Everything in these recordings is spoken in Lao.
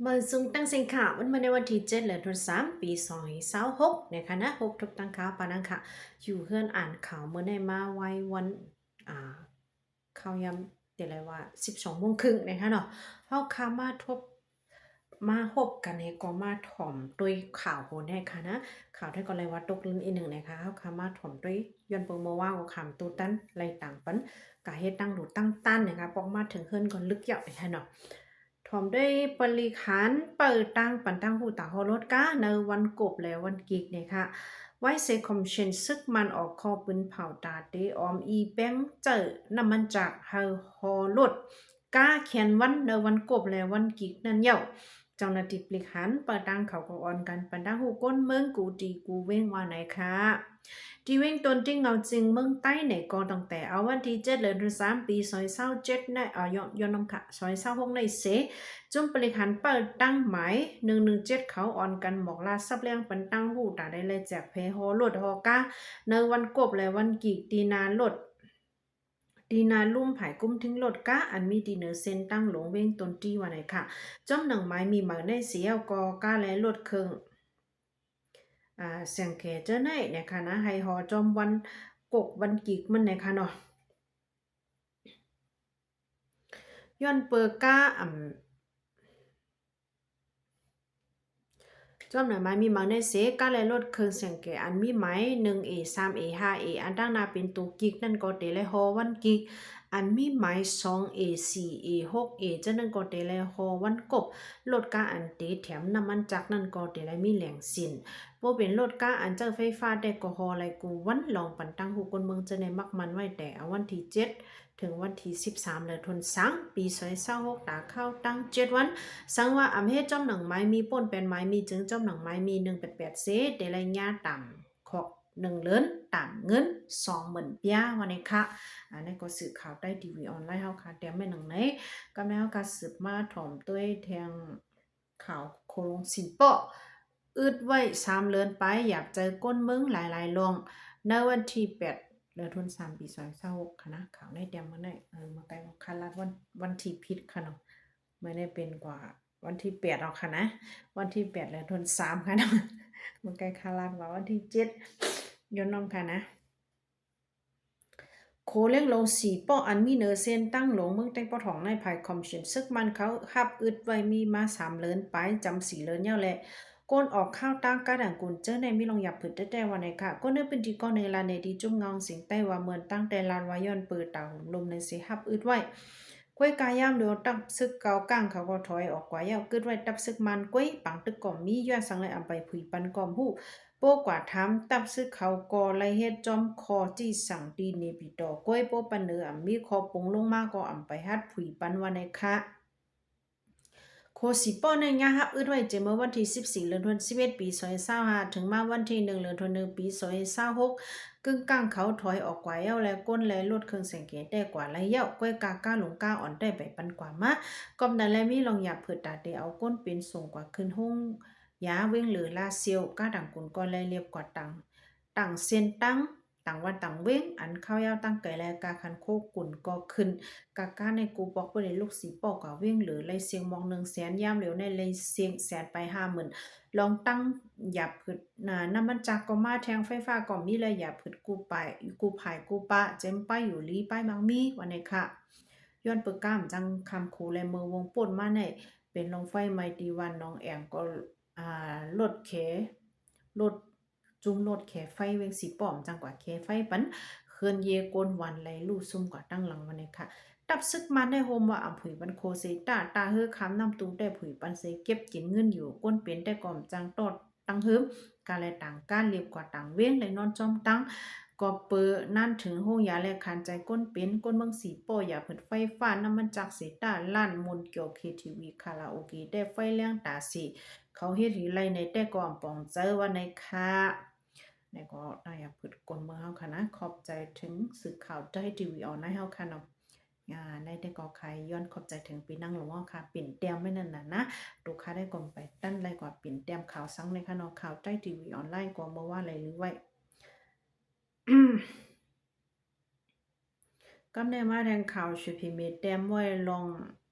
ເບິ່ງສູງຕັ້ງເສັງຂາວ ວັນມື້ໃນວັນທີເຈັດ ເດືອນທີສາມ ປີສອງພັນຊາວຫົກ ນະຄະນະ. ພົບທຸກຕັ້ງຂ່າວປານາງຄະ ຢູ່ເຮືອນອ່ານຂ່າວມື້ໃນມາໄວວັນ ອ່າ ຂ່າວຍາມເດໄລວ່າ ສິບສອງໂມງເຄິ່ງ ນະຄະເນາະ. ເຮົາຄະມາທົບ ມາພົບກັນໃຫ້ກໍມາຖ່ອມດ້ວຍຂ່າວໂຫນແຮກຄະນະ. ຂ່າວໄທກໍໄລວ່າຕົກເລື່ອງອີກໜຶ່ງນະຄະ. ເຮົາຄະມາຖ່ອມດ້ວຍ ຍ້ອນເບິ່ງເມື່ອວານກໍຂາມໂຕຕັນໄລຕ່າງປັນ ກະເຮັດຕັ້ງດູຕັ້ງຕ້ານນະຄະ. ປອກມາເຖິງເຮືອນກໍລຶກເຍົານະຄະເນາະ. ຖ່ອມດ້ວຍປະລິຫານເປີດທາງປັນທາງຮູ້ຕາຫໍລົດກາໃນວັນກົບ ແລະ ວັນກິກນີ້ຄະ. ໄວເສຄອມເຊັນ ຊຶກມັນອອກຂໍ້ປືນເຜົາຕາເຕອອມອີແປ້ງເຈີນ້ຳມັນຈາກໃຫ້ຫໍລົດກາແຂນວັນໃນວັນກົບ ແລະ ວັນກິກນັ້ນເຍົາ. ເຈົ້າໜ້າທີ່ປະລິຫານເປີດທາງເຂົາກໍອ່ອນກັນປັນທາງຮູ້ຄົນເມືອງກູຕີກູເວັງວ່າໃນຄະ. ທີ່ເວັງຕົນທີ່ເຫງົາຈິງເມືອງໃຕ້ໃນກໍຕັ້ງແຕ່ເອົາວັນທີເຈັດ ເດືອນທີສາມ ປີສອງພັນຊາວເຈັດໃນ ເອົາ ຍ້ອນ ຍ້ອນນຳຂະ ສອງພັນຊາວຫົກໃນເສ ຈຸມປະລິຫານເປີດຕັ້ງໝາຍໜຶ່ງໜຶ່ງເຈັດ ເຂົາອ່ອນກັນໝອກລາດສັບແລງປັນຕັ້ງຮູ້ຕາໄດ້ ແລະ ແຈກແພຫໍລົດຫໍກາໃນວັນກົບ ແລະ ວັນກີກ ທີ່ໜ້າລົດ ທີ່ໜ້າລຸ່ມຜາຍກຸ້ມທິງລົດກາ ອັນມີທີ່ເໜືອເສັ້ນທາງຫຼວງເວັງຕົນທີ່ວ່າໃນຄະ. ຈອມໜັງໝາຍມີໝາຍໃນເສ ແລ້ວກໍກາ ແລະ ລົດເຄື່ອງ ອ່າ ແສງແຂເຈີໃນ ໃນຄະນະ ໃຫ້ຫໍຈອມວັນກົກວັນກິກມັນ ໃນຄະເນາະ. ຍ້ອນເປີກາ ອຳ ຈອມໜັງໝາຍມີໝາຍໃນເສ ກາ ແລະ ລົດເຄື່ອງແສງແຂ ອັນມີໝາຍ ໜຶ່ງເອ ສາມເອ ຫ້າເອ ອັນຕັ້ງໜ້າເປັນໂຕກິກນັ້ນກໍເຕໄລຫໍວັນກິກ ອັນມີໝາຍ ສອງເອ ສີ່ເອ ຫົກເອ ຈາກນັ້ນກໍເຕໄລຫໍວັນກົບ. ລົດກາອັນເຕແຖມນ້ຳມັນຈັກນັ້ນກໍເຕໄລມີແຫຼງສິນ ບໍ່ເປັນລົດກາອັນເຈີໄຟຟ້າແຕ່ກໍຫໍໄລກູວັນ. ລອງປັນຕັ້ງຮູ້ຄົນເມືອງຈະໄດ້ມັກໝັ້ນໄວ້ແຕ່ເອົາວັນທີເຈັດ ເຖິງວັນທີສິບສາມ ເດືອນທີສາມ ປີສອງພັນຊາວຫົກ ຕາເຂົ້າຕັ້ງເຈັດວັນ. ສັງວ່າອຳເຮັດຈອມໜັງໝາຍມີ ໂປ້ນແປນໝາຍມີ ຈຶ່ງຈອມໜັງໝາຍມີ ໜຶ່ງແປດແປດເສ ເຕໄລຍາຕາມຂອກໜຶ່ງເລີນ ຕາມເງິນສອງໝື່ນປຽ ວ່າໃນຄະ. ອັນນັ້ນກໍສື່ຂ່າວໃຕ້ທີວີອອນລາຍເຮົາຄະ ແຕ່ແມ່ນຫຍັງໃນ ກຳແນວເຮົາກະສືບມາຖ່ອມດ້ວຍແທງ ຂ່າວໂຄລົງສີເປາະ ອຶດໄວ້ສາມເລີນປາຍ ຢາກໃຈກົ້ນເມືອງຫຼາຍໆລ່ອງ ໃນວັນທີແປດ ເດືອນທີສາມ ປີສອງພັນຊາວຫົກ ຄະນະ. ຂ່າວໃນແຕ່ມື້ໃນ ເອີ ມາໃກ້ຄາດລັດວັນ ວັນທີຜິດຄະເນາະ. ມື້ໃນເປັນກວ່າວັນທີແປດເອົາຄະນະ ວັນທີແປດ ເດືອນທີສາມ ຄະເນາະ. ມາໃກ້ຄາດລັດວ່າວັນທີເຈັດ ຍ້ອນນຳຄະນະ. ໂຄເລັງລົງສີເປາະ ອັນມີເໜືອເສັ້ນທາງຫຼວງເມືອງແຕງປອທອງໃນ ພາຍຄອມເຊັນ ຊຶກມັນເຂົາຮັບອຶດໄວ້ມີມາສາມເລີນປາຍ ຈຳສີ່ເລີນຍາວແລະ ກົນອອກຂ່າວຕາງກາດັງກຸນເຈີໃນມີລອງຢາບຜືດແຕ່ໆ ວ່າໃນຄະ. ຄົນໃນພື້ນທີ່ກໍໃນລາວໃນທີ່ຈຸ້ມເງົາເສັງໃຕ້ວ່າ ເໝືອນຕັ້ງແຕ່ລາດວ່າ ຍ້ອນເປີດຕາຫຸມລົມໃນເສ ຮັບອຶດໄວ້. ກ້ວຍກາຍາມດຽວ ຕັບຊຶກເກົາກາງເຂົາກໍຖອຍອອກກວ່າແລ້ວ ກຶດໄວ້ຕັບຊຶກມານກ້ວຍ ປາງຕຶກກໍມີ ຍ້ອນສັງແລອຳໄປຜຸຍປັນກໍຮູ້. ໂປ້ກວ່າຖາມ ຕັບຊຶກເຂົາກໍໄລເຮັດຈອມຂໍ້ຈີ່ສັງຕີເນປີຕໍ່ກ້ວຍ ໂປ້ປັນເໜີອຳມີ ຂໍປົງລົງມາກໍອຳໄປຮັດຜຸຍປັນ ວ່າໃນຄະ. ໂຄສີເປາະໃນຍາຮັບອຶດໄວ້ ຈາກເມື່ອວັນທີສິບສີ່ ເດືອນທີສິບເອັດ ປີສອງພັນຊາວຫ້າ ເຖິງມາວັນທີໜຶ່ງ ເດືອນທີໜຶ່ງ ປີສອງພັນຊາວຫົກ ກຶ່ງກາງເຂົາຖອຍອອກກວ່າແລ້ວ ແລະ ກົນ ແລະ ລົດເຄື່ອງແສງແຂແຕ່ກວ່າໄລຍາວ ກ້ວຍກາກາຫຼົງກາອ່ອນແຕ້ໄປປັນກວ່າມາ ກອບນັ້ນແລະ ມີລອງຢາບຜືດຕາແຕ່ເອົາກົນເປັນສົ່ງກວ່າຂຶ້ນໂຮງ ຢາເວງເຫຼືອລາຊຽວ ກາດັງກຸນກໍໄລລຽບກວ່າຕ່າງ ຕ່າງເສັ້ນທາງ ຕ່າງວັດຕ່າງເວງ ອັນເຂົ້າຍາວຕ່າງໄກ ແລະ ກາຄັນໂຄກຸນກໍຂຶ້ນ ກາກາໃນກູປອກບໍ່ໄດ້ລຸກສີປອກກວ່າເວງເຫຼືອ ໄລຊຽງມອງໜຶ່ງແສນ ຍາມຫຼຽວໃນໄລຊຽງແສນໄປຫ້າໝື່ນ ລອງຕັ້ງຢາບຜຶດ ນາ ນ້ຳມັນຈັກກໍມາແທງ ໄຟຟ້າກໍມີ ແລະ ຢາຜຶດກູ້ປາຍ ກູ້ພາຍກູ້ປະ ເຈັມປາຍຢູ່ລີ ປາຍມັກມີ ວ່າໃນຄະ. ຍ້ອນເປີກາມຈັ່ງຄຳຄູ ແລະ ເມື່ອວົງໂປດມາໃນ ເປັນລອງໄຟໄໝ້ທີ່ວັນໜອງແອງກໍ ອ່າ ລົດແຂ ລົດ ຈຸ້ມລົດແຂໄຟເວງສີປ້ອມ ຈັ່ງກວ່າແຂໄຟປັນເຮືອນເຢໂກນວັນໄລລູ້ຊຸ່ມກວ່າຕັ້ງຫຼັງ ວ່າແນ່ຄ່ະ. ຕັບຊຶກມານໄດ້ໂຮມວ່າອຳຜຸຍປັນໂຄເຊຕາ ຕາເຮີຄາມນ້ຳຕຸງແຕ່ຜຸຍປັນເຊ ເກັບກິນເງິນຢູ່ ກົນເປັນແຕ່ກໍມຈັ່ງຕອດຕັ້ງເຮີມ ກາແລຕ່າງການລຽບກວ່າຕ່າງເວງ ໄດ້ນອນຈອມຕັ່ງ ກໍເປີນານເຖິງໂຮງຢາ ແລະ ຄານໃຈກົນເປັນ ກົນເມືອງສີປ້ອມ ຢາຜຶດໄຟຟ້າ ນ້ຳມັນຈັກເຊຕາ ຮ້ານມົນກຽວ ເຄທີວີ ຄາຣາໂອເກະ ແຕ່ໄຟແລງຕາເສ ເຂົາເຮັດໃຫ້ໄລ່ໃນແຕ່ກໍອຳປອງເຈີ ວ່າໃນຄ່ະ. ແລ້ວກໍນາຍອາພຶດກົນເມືອງເຮົາຄ່ະນະ ຂອບໃຈເຖິງສື່ຂ່າວໄທທີວີອອນລາຍເຮົາຄ່ະເນາະ. ອາ ໃນແຕ່ກໍຂາຍຍ້ອນຂອບໃຈເຖິງປີນັງຫຼວງເຮົາຄ່ະ ປິ່ນແຕ້ມໄວ້ນັ້ນນະ ໂຕຄ່າໄດ້ກໍໄປຕັນໄລ່ກວ່າປິ່ນແຕ້ມຂ່າວສັງເນຍຄ່ະເນາະ ຂ່າວໄທທີວີອອນລາຍກໍເມື່ອວານໄລ່ລືໄວ້ ກັບແນມາແທງຂ່າວ ເຊ ພີ ເມ ແຕ້ມໄວ້ລອງ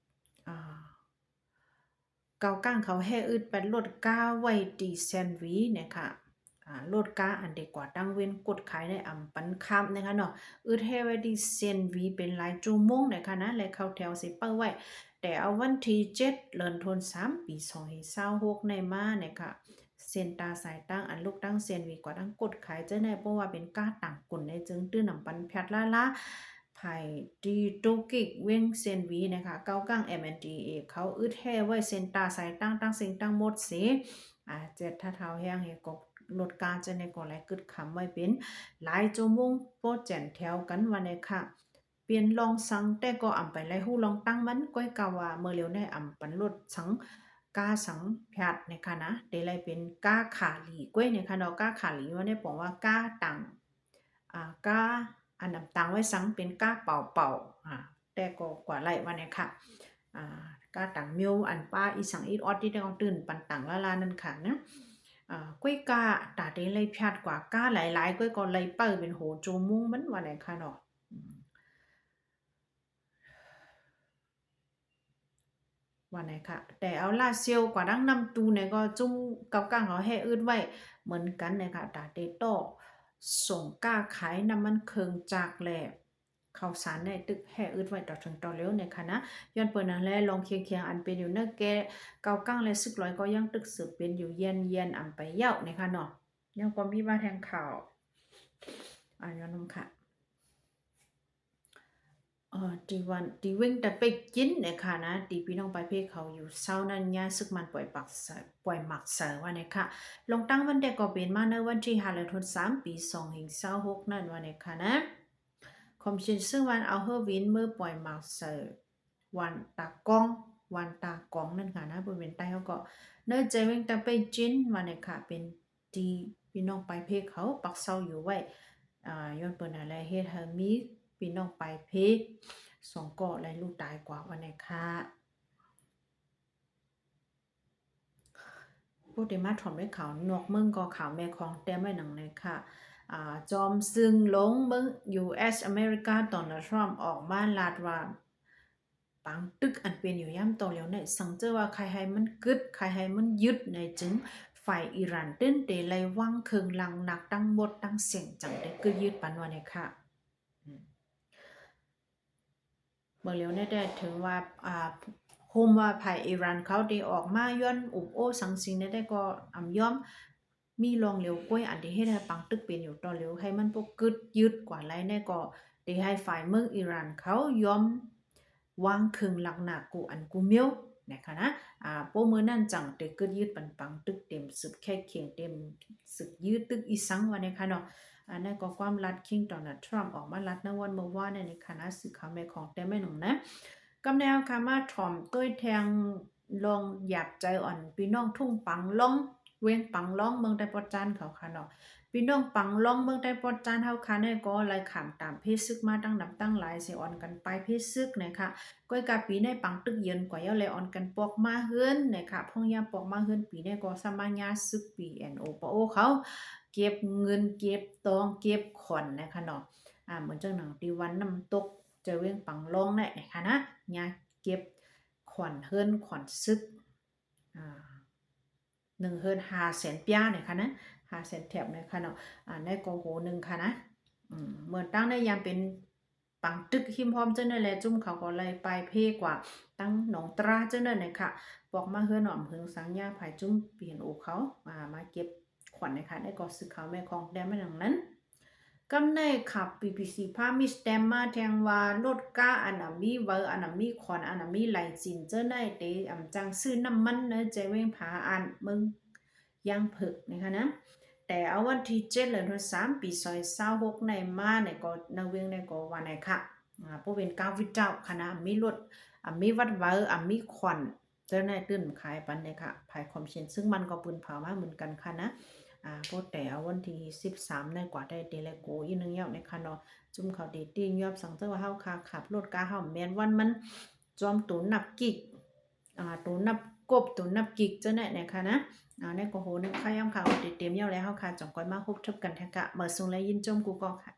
ອາ ເກົາກາງເຂົາແຮ່ອຶດປັດລົດກາໄວ້ທີ່ແຊນຫວີນະຄະ. ອາ ລົດກາອັນທີ່ກວາດຕັ້ງເວັນກົດຂາຍໃນອຳປັນຄາມນະຄະເນາະ ອຶດແຮ່ໄວ້ທີ່ແຊນຫວີເປັນຫຼາຍຊົ່ວໂມງນະຄະນະ ແລະເຂົ້າແຖວຊິເປີດໄວ້. ແຕ່ເອົາວັນທີເຈັດ ເດືອນທັນສາ ປີສອງພັນຊາວຫົກໃນມານະຄະ ເສັ້ນຕາສາຍຕາງອັນລູກຕັ້ງແຊນຫວີກວາດຕັ້ງກົດຂາຍເຈົ້າໃນ ເພາະວ່າເປັນກາຕ່າງກຸນໃນຈຶ່ງຕື່ນອຳປັນແພດລາລາ ພາຍທີ່ໂຕກິກເວັງແຊນຫວີນະຄະ ເກົາກາງ ເອັມເອັນດີເອ ເຂົາອຶດແຮ່ໄວ້ເສັ້ນຕາສາຍຕາງທັງເຊິ່ງທັງໝົດເສ ອາ ເຈັດຖ້າທ້າວແຮງເຮັດກໍລົດກາຈະໃນກໍໄຫຼກຶດຄຳໄວ້ເປັນຫຼາຍຊົ່ວໂມງໂປແຈນແຖວກັນວ່າແນນຄະ. ປ່ຽນລອງສັງແຕ່ກໍອຳໄປໄຫຼຮູ້ລອງຕັ້ງມັນ ກ້ອຍກາວ່າເມື່ອຫຼຽວໃນອຳປັນລົດສັງກາສັງພຽດນະຄະນະ ເດໄລເປັນກາຂາລີກ້ອຍນະຄະເນາະ ກາຂາລີວ່າແນນ ປອງວ່າກາຕັງ ອາ ກາ ອັນນຳຕັງໄວ້ສັງເປັນກາເປົ່າໆ ອາ ແຕ່ກໍກວ່າໄລວ່າແນນຄະ ອາ ກາຕັງມີວ ອັນປ້າອີ່ສັງອີ່ອອດທີ່ໄດ້ອອກຕື່ນປັນຕັງລາລານັ້ນຄະນະ ອາ ກ້ອຍກາຕາເດໄລພຽດກວ່າກາຫຼາຍໆ ກ້ອຍກໍໄລເປີເປັນໂຫຊົ່ວໂມງມັນວ່າແນນຄະເນາະ ອືມ ວ່າແນນຄະ ແຕ່ເອົາລາຊຽວກວ່າດັ່ງນ້ຳຕູແນນກໍຈຸ້ມເກົາກາງເຂົາແຮ່ອຶດໄວ້ເໝືອນກັນນະຄະ ຕາເຕໂຕ້ສົ່ງກ້າຂາຍນ້ຳມັນເຄື່ອງຈັກ ແລະ ເຂົ້າສານໃນຕຶກແຮ່ອຶດໄວ້ຕໍ່ເຖິງຕໍ່ເຫຼວນະຄະນະ ຍ້ອນເປີນນັ້ນແລ ລອງຄຽງໆ ອັນເປັນຢູ່ໃນແກ່ເກົາກາງ ແລະ ຊຶກລອຍກໍຍັງຕຶກສືບເປັນຢູ່ ຢ້ຽນໆ ອຳໄປຍາວນະຄະເນາະ ຍັງກໍມີວ່າແທງຂ່າວ ອາ ຍ້ອນນຳຄະ ເອີ ທີ່ວັນ ທີ່ເວັງຕາເປັກຈິນນະຄະນະ ທີ່ພີ່ນ້ອງປາຍເພເຂົາຢູ່ເຊົານັ້ນ ຍາຊຶກມັນປ່ອຍປັກໃສ ປ່ອຍໝາກໃສວ່າແນນຄະ ລອງຕັ້ງວັນແຕ່ກໍເປັນມາໃນວັນທີຫ້າ ເດືອນທັນສາ ປີສອງພັນຊາວຫົກນັ້ນວ່າແນນຄະນະ ຄອມຊິນຊຶງວັນເອົາເຮີວິນເມືອປ່ອຍໝາກໃສ ວັນຕາກອງ ວັນຕາກອງນັ້ນຄະນະ ບໍ່ແມ່ນໃຕ້ເຮົາກໍ ໃນໃຈເວັງຕາເປັກຈິນວ່າແນນຄະ ເປັນ ທີ່ພີ່ນ້ອງປາຍເພເຂົາປັກເຊົາຢູ່ໄວ້ ອາ ຍ້ອນເປີນນັ້ນແລ ເຮັດໃຫ້ມີພີ່ນ້ອງປາຍເພສອງກໍໄດ້ລູກຕາຍກວ່າວ່າແນນຄະ ຜູ້ທີ່ມາຖ່ອມດ້ວຍຂ່າວນອກເມືອງກໍຂ່າວແມ່ຂອງແຕ້ມໄວ້ໜຶ່ງແນນຄະ ອາ ຈອມຊຶງຫຼົງເມືອງ ຢູເອສ ອາເມລິກາ ໂດນັລ ທຣຳ ອອກມາລາດວ່າ ປາງຕຶກອັນເປັນຢູ່ຍາມຕໍ່ຫຼຽວນີ້ ສັງເຈີວ່າໃຄໃຫ້ມັນກຶດ ໃຄໃຫ້ມັນຍືດໃນຈຶ່ງ ຝ່າຍອີຣານຕື່ນເຕໄລວາງເຄື່ອງຫຼັກໜັກທັງໝົດທັງເສັງ ຈັ່ງໄດ້ກຶດຍືດປັນວ່າແນນຄະ ອືມ ເບິ່ງຫຼຽວນີ້ແຕ່ເຖິງວ່າ ອາ ໂຮມວ່າຝ່າຍອີຣານເຂົາໄດ້ອອກມາຍ້ອນອຸບໂອ້ສັງສິງແນວໃດກໍອຳຍອມ ມີລອງຫຼຽວກ້ວຍອັນທີ່ເຮັດໃຫ້ປາງຕຶກເປັນຢູ່ຕໍ່ຫຼຽວ ໃຫ້ມັນບໍ່ກຶດຍືດກວ່າໄລແນ່ ກໍໄດ້ໃຫ້ຝ່າຍເມືອງອີຣານເຂົາຍອມວາງເຄື່ອງຫຼັກໜັກກູອັນກູເມວນະຄະນະ ອາ ໂປ້ມື້ນັ້ນຈັ່ງໄດ້ກຶດຍືດປັນປາງຕຶກເຕັມສືບແຄກເຄງ ເຕັມສືບຍືດຕຶກອີ່ສັງວ່າແນນຄະເນາະ ອັນນັ້ນກໍຄວາມລັດຄິງໂດນັລ ທຣຳ ອອກມາລັດໃນວັນເມື່ອວານນີ້ນະຄະນະ ສື່ຂ່າວແມ່ຂອງແຕ້ມໄວ້ໜຶ່ງນະ ກຳແນວຄະ ມາຖ່ອມໂຕ້ຍແທງ ລອງຢາບໃຈອ່ອນ ພີ່ນ້ອງທົ່ງປັງລອງ ເວັງປັງລອງ ເມືອງໃຕ້ປອດຈານເຂົາຄະເນາະ ພີ່ນ້ອງປັງລອງເມືອງໃຕ້ປອດຈານເຮົາຄະແນ່ກໍໄລ່ຂ້າມຕາມເພຊຶກມາຕັ້ງນຳຕັ້ງຫຼາຍ ຊິອ່ອນກັນປາຍເພຊຶກນະຄະ ກ້ອຍກາປີໃນປາງຕຶກເຢັນກວ່າເຍົາ ແລະ ອ່ອນກັນປອກມາເຮືອນນະຄະ ພອງຍາປອກມາເຮືອນປີໃນກໍສາມາດຍາຊຶກ ພີເອັນໂອ ປະໂອ ເຂົາເກັບເງິນເກັບຕອງເກັບຂວັນນະຄະເນາະ ອາ ເໝືອນຈັ່ງໜັງທີ່ວັນນ້ຳຕົກໃຈເວັງປັງລອງແນ່ນະຄະນະ ຍາເກັບ ຂວັນເຮືອນຂວັນຊຶກ ອາ ໜຶ່ງເຮືອນຫ້າແສນປຽນະຄະນະ ຫ້າແສນແຖບນະຄະເນາະ ອາ ໃນກໍໂຫໜຶ່ງຄະນະ ອືມ ເໝືອນຕັ້ງໃນຍາມເປັນປາງຕຶກຮິມພ້ອມເຈົ້ານັ້ນແຫຼະ ຈຸ້ມເຂົາກໍໄລ່ປາຍເພກວ່າ ຕັ້ງໜອງຕຣາເຈົ້ານັ້ນນະຄະ ປອກມາເຮືອນໜອມເຮືອນສັງຍາ ພາຍຈຸ້ມ ພີເອັນໂອ ເຂົາ ອາ ມາເກັບຂວັນນະຄະ ໃນກໍສື່ຂ່າວແມ່ຂອງແຕ້ມໄວ້ດັ່ງນັ້ນ ກຳໃນຂັບ ບີບີຊີ ພາມິສ ແຕ້ມມາແທງວ່າ ລົດກາອັນນະມີເວີ ອັນນະມີຂວັນ ອັນນະມີລາຍຈິນ ເຈົ້າໃນເຕອຳຈັ່ງຊື້ນ້ຳມັນໃນໃຈເວັງຜາອ່ານ ເມືອງຢາງເຜິກນະຄະນະ ແຕ່ເອົາວັນທີເຈັດ ເດືອນທັນສາ ປີສອງພັນຊາວຫົກໃນມາໃນກໍ ໃນເວັງໃນກໍວ່າໃນຄະ ອາ ຜູ້ເປັນກາວິເຈົ້າຄະນະ ອາ ມີລົດ ອາ ມີວັດເວີ ອາ ມີຂວັນ ເຈົ້ານາຍຕື່ມຂາຍປັນເດ້ຄະ ພາຍຄອມເຊັນ ຊຶ່ງມັນກໍປືນເຜົາມາເໝືອນກັນຄະນະ ອາ ໂພດແຕ່ເອົາວັນທີສິບສາມໃນກວ່າໄດ້ເຕແລໂກອີກໜຶ່ງຍອບໃນຄະເນາະ ຈຸ້ມເຂົາເຕຕີຍອບສັງເຕີວ່າເຮົາຄາຂັບລົດກາເຮົາແມ່ນວັນມັນ ຈອມໂຕນັບກິກ ອາ ໂຕນັບກົບ ໂຕນັບກິກເຈົ້ານາຍໃນຄະນະ ອາ ໃນກໍໂຫນໃນຄະຍາມຄາເຕຕຽມຍອບແລ້ວ ເຮົາຄາຈັ່ງຄ່ອຍມາພົບທົບກັນແທ້ຄະ ມາສົ່ງແລະຍິນຊົມກູ່ກໍຄະ.